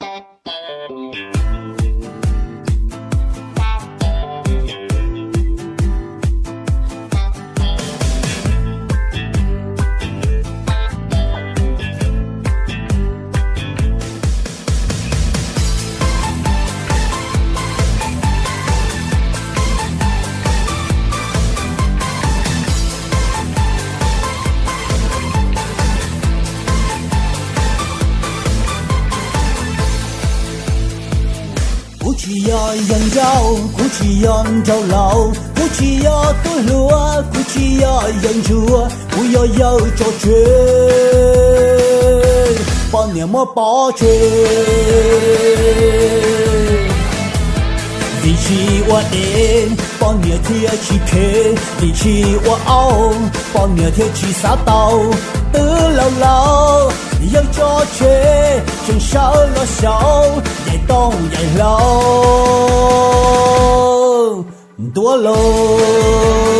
Kuv tsis yog yawg nraug, kuv tsis yog nraug laus, kuv tsis yog tub hluas, kuv tsis yog yawg ntsuag, kuv yog yawg tso tseg, poj niam muab pov tseg. Vim tsis ua dev, poj niam thiaj tsis phem, vim tsis ua aub, poj niam thiaj tsis xav tau. Twb laus laus, yawg tso tseg, tseem sawv los xyaum, yaim tooj yaim hlau ntuav lawm.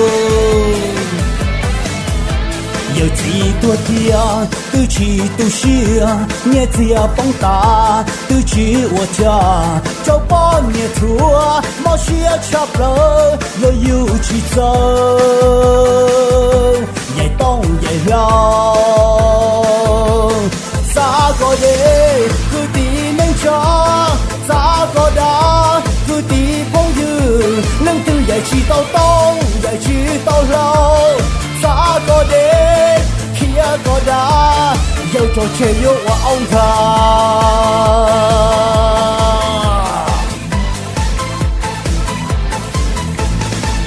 Yawm txiv tuag tiag twb tsis tu siab, nyiaj txiag poob tas twb tsis ua cas, rau poj niam thuam mob siab tshaj plaws, yog yus tsis txawj, yaim tooj yaim hlau. Txav kom dev kwv tij neej tsa, txav kom dav kwv tij phooj ywg, leej twg yaim tsis tau tooj yaim tsis tau hlau, txav kom dev khiav kom dav, yawg tso tseg yuav ua aub nthag.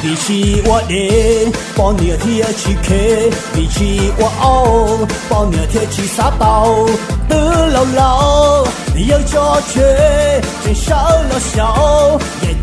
Vim tsis ua dev, poj niam thiaj tsis phem, vim tsis ua aub, poj niam thiaj tsis xav tau. Twb laus laus, yawg tso tseg, tseem sawv los xyaum, yaim